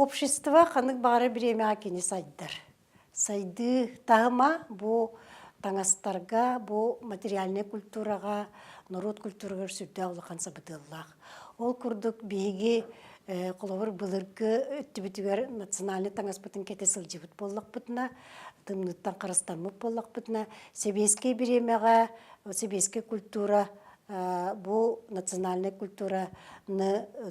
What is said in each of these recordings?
Общество ханнык баҕарар бириэмэҕэ кини сайдар. Сайдыы таһыма бу таҥастарга, бу материальнай культураҕа, норуот культурагар сүрдээх улахан сабыдыаллаах. Ол курдук биһиги холобур былыргы өттүбүтүгэр национальнай таҥаспытын кэтэ сылдьыбыт буоллахпытына, тымныыттан харыстаммыт буоллахпытына, сэбиэскэй бириэмэҕэ сэбиэскэй культура бу национальнай культураны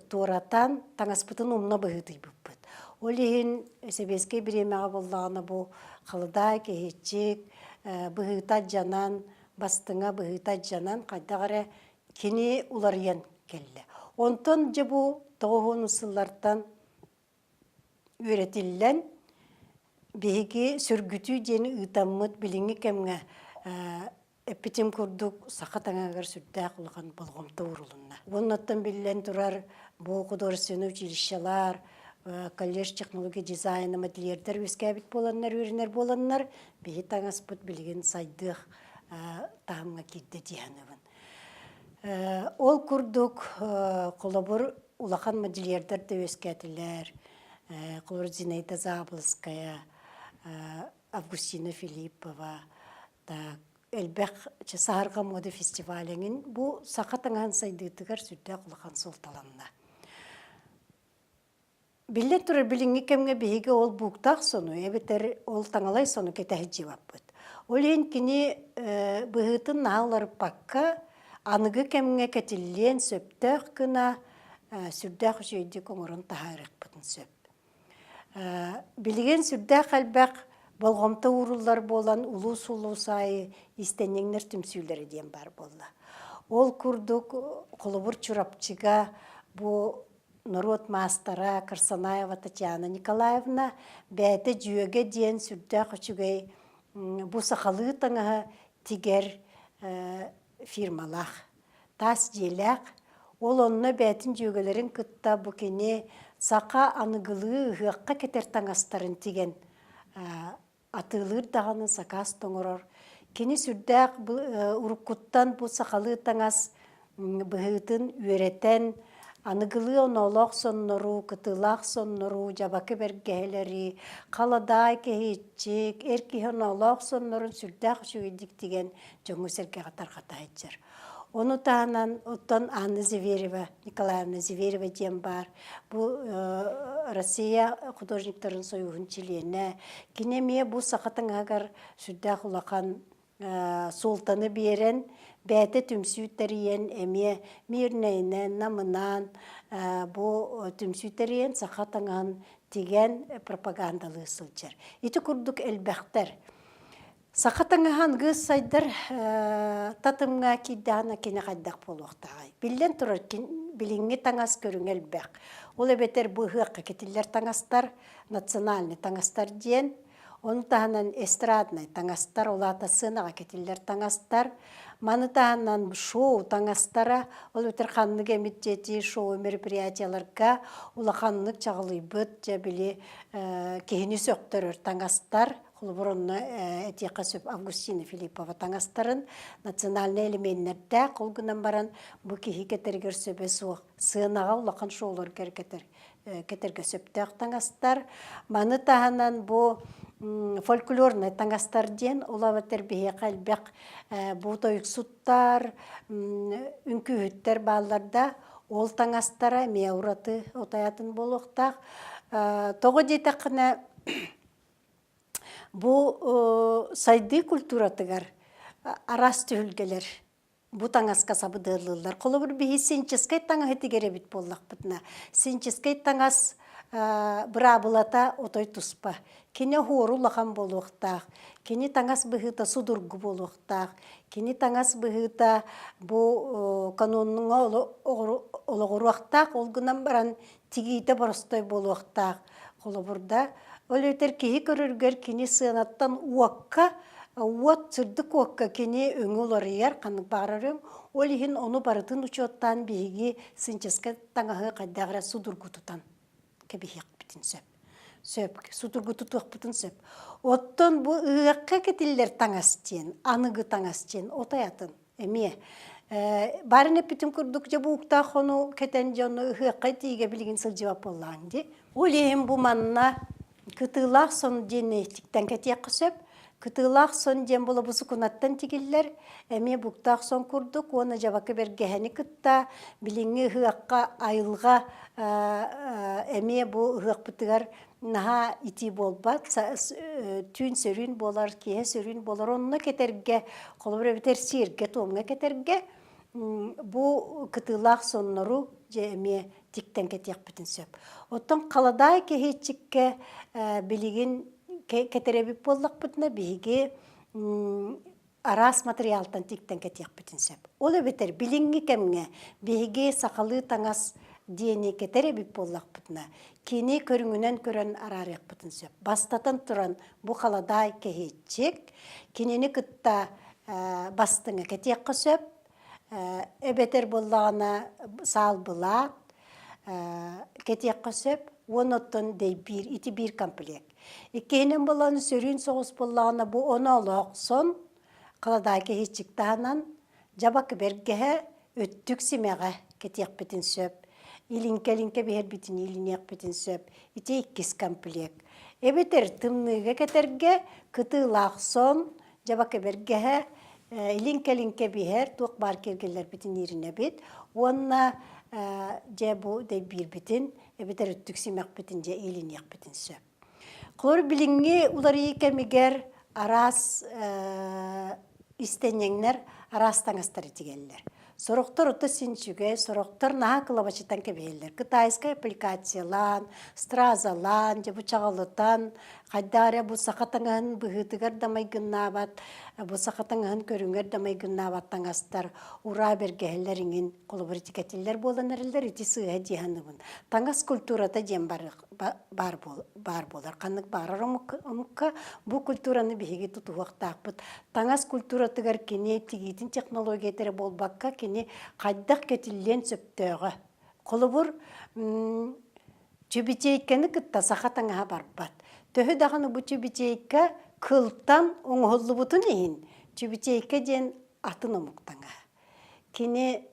туоратан таҥаспытын умна быһыытыйбыппыт. Ол иһин сэбиэскэй бириэмэҕэ буоллаҕына бу халыдаай киһиччик быһыыта алдьанан, бастыҥа быһыыта алдьанан хайдах эрэ кини уларыйан кэллэ. Онтон дьэ бу 90 сыллартан үөрэтиллэн биһиги сөргүтүү диэни ыытаммыт билиҥҥи кэмҥэ эппитим курдук саха таҥаһыгар сүрдээх улахан болҕомто уурулунна. Уоннаттан биллэн турар бу художественнай училищелар, колледж технология дизайна модельердэр үөскээбит буоланнар, үөрэнэр буоланнар биһи таҥаспыт билигин сайдыах таһымҥа киирдэ дии саныыбын. Ол курдук, холобур, улахан модельердар да үөскээтилэр. Холобур, Зинаида Заболоцкая, Августина Филиппова, так, элбэх Саһарҕа мода фестиваль бу саха таҥаһын сайдыытыгар сүрдээх улахан суолталанна. Биллэн турар, билиҥҥи кэмҥэ биһиги ол бууктаах сону эбэтэр ол таҥалай сону кэтэһэ дьиэбаппыт. Ол иһин кини быһыытын наһаа уларыппакка, аныгы кэмҥэ кэтиллиэн сөптөөх гына сүрдээх үчүгэйдик оҥорон таһаарыахпытын сөп. Билигин сүрдээх элбэх болҕомто ууруллар буолан улуус-улуус аайы иистэнньэҥнэр түмсүүлэрэ диэн баар буолла. Ол курдук, холобур, Чурапчыга бу норуот маастара Карсанаева Татьяна Николаевна бэйэтэ дьүөгэ диэн сүрдээх үчүгэй бу сахалыы таҥаһы тигэр фирмалаах, таас дьиэлээх. Ол онно бэйэтин дьүөгэлэрин кытта бу кини саха аныгылыы ыһыахха кэтэр таҥастарын тигэн атыылыыр даҕаны сакаас тоҥорор. Кини сүрдээх уруккуттан бу сахалыы таҥас быһыытын үөрэтэн, аныгылыы оноолоох соннору, кытыылаах соннору, дьабакы бэргэһэлэри, халадаай кэһиэччик, эр киһи оноолоох соннорун сүрдээх үчүгэйдик тигэн дьоҥҥо-сэргэҕэ тарҕата сылдьар. Ону таһынан оттон Анна Зверева, Николаевна Зверева диэн баар. Бу Россия художниктарын союһун чилиэнэ. Кини эмиэ бу саха таҥаһыгар сүрдээх улахан суолтаны биэрэн, бэйэтэ түмсүү тэрийэн эмиэ Мирнэйинэн, Намынан бу түмсүү тэрийэн саха таҥаһын тигэн пропагандалыы сылдьар. Ити курдук элбэхтэр. Саха таҥаһа аныгы сайдар татымҥа киирдэҕинэ кини хайдах буолуохтааҕый? Биллэн турар, билиҥҥи таҥас көрүҥэ элбэх. Ол эбэтэр бу ыһыахха кэтиллэр таҥастар, национальнай таҥастар диэн, ону таһынан эстраднай таҥастар, ол аата сыанаҕа кэтиллэр таҥастар, маны таһынан шоу таҥастара, ол эбэтэр ханнык эмит дьиэтии шоу мероприятиеларга улаханнык чаҕылыйбыт, дьэ били киһини сөхтөрөр таҥастар, Холобур, онно этиэххэ сөп Августина Филиппова таҥастарын национальнай элеменнэрдээх, ол гынан баран бу киһи кэтэригэр сөбө суох сыанаҕа улахан шоуларга кэтэр кэтэргэ сөптөөх таҥастар. Маны таһынан бу фольклорнай таҥастар диэн, ол эбэтэр биһиэхэ элбэх бу тойуксуттар, үҥкүүһүттэр бааллар да, ол таҥастара эмиэ ураты отайатын буолуохтаах. Тоҕо диэтэххинэ, Бу сайдыы культуратыгар араас түһүлгэлэр бу таҥаска сабыдыаллыыллар. Холобур, биһи синческэй таҥаһы тигэр эбит буоллахпытына, синческэй таҥас быраабылата отой туспа. Кини оһуору улахан буолуохтаах, кини таҥас быһыыта судургу буолуохтаах, кини таҥас быһыыта бу канонҥа олоҕуруохтаах, ол гынан баран тигиитэ боростой буолуохтаах. Холобурда, ол эбэтэр киһи көрөргөр кини сыанаттан уокка, уот сырдык уокка кини өҥө уларыйар, ханнык баҕарар өҥ. Ол иһин ону барытын учуоттаан биһиги сынчаска таҥаһы хайдах эрэ судургутутан кэбиһиэхпитин сөп. Сөп, судургутутуохпутун сөп. Оттон бу ыһыахха кэтиллэр таҥас диэн, аныгы таҥас диэн отой атын эмиэ. Баарын эппитим курдук дьэ бууктаах хону кэтэн дьону ыһыахха итиигэ билигин сылдьыбат буоллаҕыҥ дии. Ол иһин бу манна кытыылаах сон диэн тиктэн кэтиэххэ сөп. Кытыылаах сон диэн буола бу сукунаттан тигиллэр, эмиэ буктаах сон курдук уонна дьабакы бэргэһэни кытта билиҥҥи ыһыахха айылҕа эмиэ бу ыһыахпытыгар наһаа итии буолбат, түүн сөрүүн буолар, киэһэ сөрүүн буолар. Онно кэтэргэ, холобур эбэтэр сиэргэ-туомҥа кэтэргэ бу кытыылаах соннору дьэ эмиэ тиктэн кэтиэхпитин сөп. Оттон халадаай кэһиэччиккэ билигин кэтэрэбит буоллахпытына биһиги араас матырыйаалтан тиктэн кэтиэхпитин сөп. Ол эбэтэр билиҥҥи кэмҥэ биһиги сахалыы таҥас диэни кэтэр эбит буоллахпытына, кини көрүҥүнэн көрөн араарыахпытын сөп. Бастатан туран, бу халадаай кэһиэччик, кинини кытта бастыҥа кэтиэххэ сөп, эбэтэр буоллаҕына саалбылаат кэтиэххэ сөп, уон оттон дэйбиир, ити биир комплект. Иккиһинэн буолан сөрүүн соҕус буоллаҕына бу оноолоох сон, халадаайка иһиччик таһынан, дьабак бэргэһэ, өттүк симэҕэ кэтиэхпитин сөп. Илиҥкэ-илиҥкэ биһэрбитин илиниэхпитин сөп. Ити иккис комплект. Эбэтэр тымныыга кэтэргэ кытыылаах сон, дьабака бэргэһэ, илиҥкэ-илиҥкэ биһэр, туох баар киэргэллэрбитин ииринэбит уонна дьэ бу дэйбиирбитин эбэтэр өттүк симэхпитин дьэ иилиниэхпитин сөп. Холобур, билиҥҥи уларыйыы кэмигэр араас истэнньэҥнэр араас таҥастары тигэллэр. Сорохтор ото син үчүгэй, сорохтор наһаа кылабачытан кэбиһэллэр. Кытайскай аппликациялаан, стразалаан, дьэ бу чаҕылытан, хайдах эрэ бу саха таҥаһын быһыытыгар да майгыннаабат, бу саха таҥаһын көрүҥэр да майгыннаабат таҥастар ураа бэргэһэлэр иҥин холобур этикетиллэр буолан эрэллэр ити сыыһа дии саныыбын. Таҥас культурата диэн баар, баар буолар. Ханнык баарар омукка бу культураны биһиги тутуһуохтаахпыт. Таҥас культуратыгар кини тигиитин технологията эрэ буолбакка, кини хайдах кэтиллиэн сөптөөҕө. Холобур, чүбүчиэйкэни кытта саха таҥаһа барбат. Төһө даҕаны бу чүбүчиэйкэ кылтан оҥоһуллубутун иһин, чүбүчиэйкэ диэн атын омук таҥаһа. Кини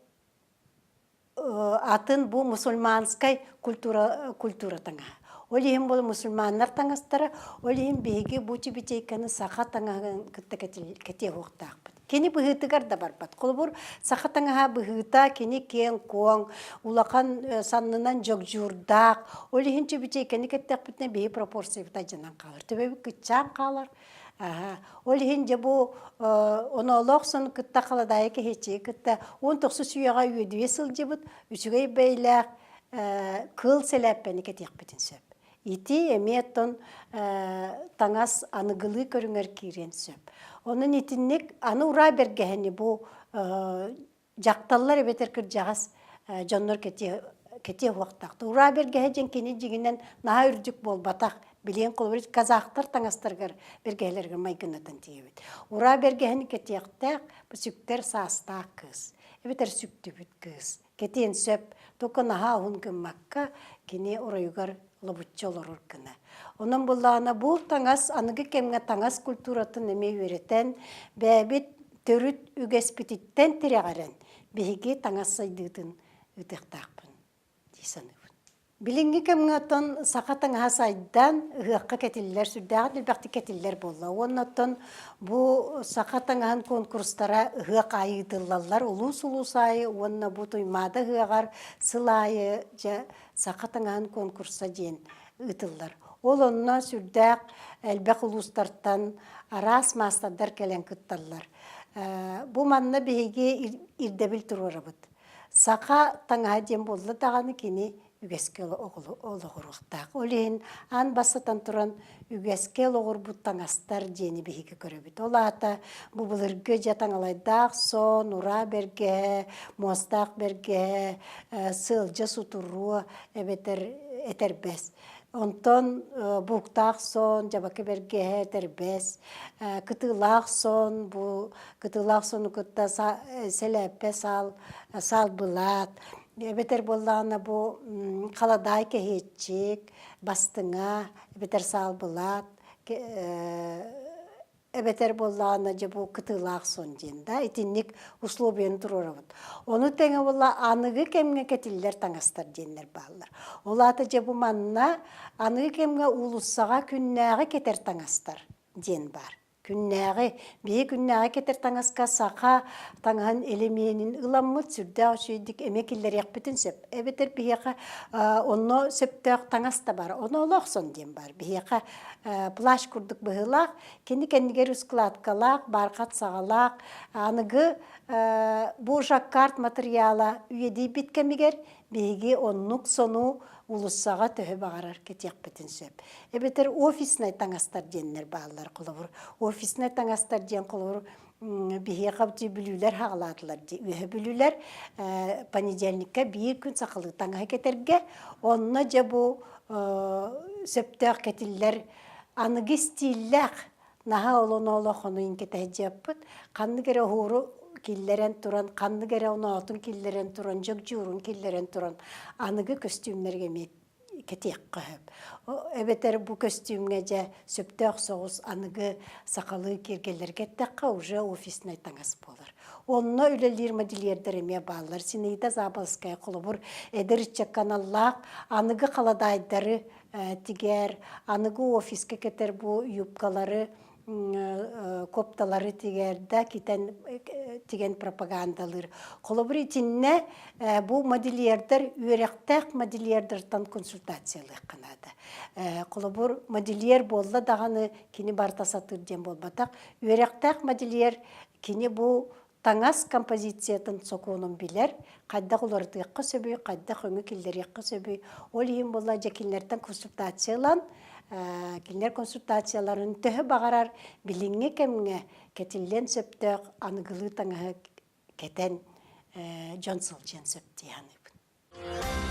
атын бу мусульманскай культура, культура таҥаһа. Ол иһин буола мусульманнар таҥастара, ол иһин биһиги бу тюбетейканы саха таҥаһын кытта кэтиэ уохтаахпыт. Кини быһыытыгар да барбат. Холобур, саха таҥаһа быһыыта кини киэҥ-куоҥ, улахан саннынан дьогдьуурдаах. Ол иһин тюбетейканы кэттэхпитинэ биһи пропорциябыт алдьанан хаалар. Төбөбүт кыччаан хаалар. Ол иһин дьэ бу оноолоох сон кытта халадаайы кэһиэччиги кытта 19 үйэҕэ үөдүйэ сылдьыбыт үчүгэй бэйлээх кыыл сэлээппэни кэтиэхпитин сөп. Ити эмиэ оттон таҥас аныгылыы көрүҥэр киириэн сөп. Онон итинник аны ураа бэргэһэни бу дьахталлар эбэтэр кырдьаҕас дьоннор кэтиэ кэтиэ уохтаах. Ураа бэргэһэ диэн кини дьиҥинэн наһаа үрдүк буолбатах. Билиэн холобур казахтар таҥастарыгар бэргэһэлэригэр майгыннатан тиийэбит. Ураа бэргэһэни кэтиэхтээх бу сүктэр саастаах кыыс эбэтэр сүктүбүт кыыс кэтиэн сөп. Только наһаа уһун гыммакка кини оройугар лобуччу олорор гына. Онон буллаҕына бу таҥас аныгы кэмҥэ таҥас культуратын эмиэ үөрэтэн бэйэбит төрүт үгэспититтэн тирэҕирэн биһиги таҥас сайдыытын ыытыахтаахпын дии саныыбын. Билиҥҥи кэмҥэ оттон саха таҥаһа сайдан, ыһыахха кэтиллэр, сүрдээҕин элбэхтик кэтиллэр буолла. Уонна оттон бу саха таҥаһын конкурстара ыһыах аайы ыытыллаллар улуус-улуус аайы уонна бу Туймаада ыһыаҕар сыл аайы дьэ саха таҥаһын конкурса диэн ыытыллар. Ол онно сүрдээх элбэх улуустартан араас маастардар кэлэн кытталлар. Бу манна биһиги ирдэбил туруорабыт. Саха таҥаһа диэн буолла даҕаны кини үгэскэ олоҕуруохтаах. Ол иһин аан бастатан туран үгэскэ олоҕурбут таҥастар диэни биһиги көрөбүт. Ол аата бу былыргы дьэ таҥалайдаах сон, ураа бэргэһэ, муостаах бэргэһэ, сыалдьа сутуруо эбэтэр этэрбэс. Онтон бууктаах сон, дьабакы бэргэһэ, этэрбэс, кытыылаах сон, бу кытыылаах сону кытта сэлээппэ саал, саал былаат, эбэтэр буоллаҕына бу халадаай кэһиэччик, бастыҥа, эбэтэр саал былаат. Эбэтэр буоллаҕына дьэ бу кытыылаах сон диэн да итинник условияны туруорабыт. Ону тэҥэ буолла аныгы кэмҥэ кэтиллэр таҥастар диэннэр бааллар. Ол аата дьэ бу манна аныгы кэмҥэ уулуссаҕа күннээҕи кэтэр таҥастар диэн баар. Күннээҕи, биһи күннээҕи кэтэр таҥаска саха таҥаһын элэмиэнин ыламмыт сүрдээх үчүгэйдик эмиэ киллэриэхпитин сөп. Эбэтэр биһиэхэ онно сөптөөх таҥас да баар. Ону олох сон диэн баар. Биһиэхэ плащ курдук быһыылаах, кини кэннигэр ускладкалаах, бархат саҕалаах, аныгы бу жаккард матырыйаала үйэдийбит кэмигэр биһиги оннук сону уулуссаҕа төһө баҕарар кэтиэхпитин сөп. Эбэтэр офиснай таҥастар диэннэр бааллар холобур. Офиснай таҥастар диэн холобур биһиэхэ бүлүүлэр хаҕалаатылар дии үөһэ бүлүүлэр понедельникка биир күн сахалыы таҥаһы кэтэргэ онно дьэ бу сөптөөх кэтиллэр аныгы стиллээх наһаа олоно-олох ону кэтэһдьиэппит ханнык эрэ оһуору киллэрэн туран ханнык эрэ оноотун киллэрэн туран дьөгдьуурун киллэрэн туран аныгы көстүүмнэргэ эмиэ кэтиэххэ сөп. Эбэтэр бу көстүүмҥэ дьэ сөптөөх соҕус аныгы сахалыы киэргэллэргэ эттэххэ уже офиснай таҥас буолар. Онно үлэлиир модельердэр эмиэ бааллар. Синаида Заболоцкая холобур эдэр ыччакка аналлаах аныгы халадаайдары тигэр, аныгы офиска кэтэр бу юбкалары копталары тигэрдэ китэн тигэн пропагандалыыр. Холобур итиннэ бу модельердэр үөрэхтээх модельердартан консультациялыахха наада. Холобур модельер буолла даҕаны кини барыта сатыыр диэн буолбатах. Үөрэхтээх модельер кини бу таҥас композициятын сокуонун билэр, хайдах уларытыахха сөбүй, хайдах өҥү киллэриэххэ сөбүй. Ол иһин буолла дьэ кинилэртэн консультация ылан, кинилэр консультацияларын төһө баҕарар билиҥҥи кэмҥэ кэтиллиэн сөптөөх аныгылыы таҥаһы кэтэн дьон сылдьыан сөп дии саныыбын.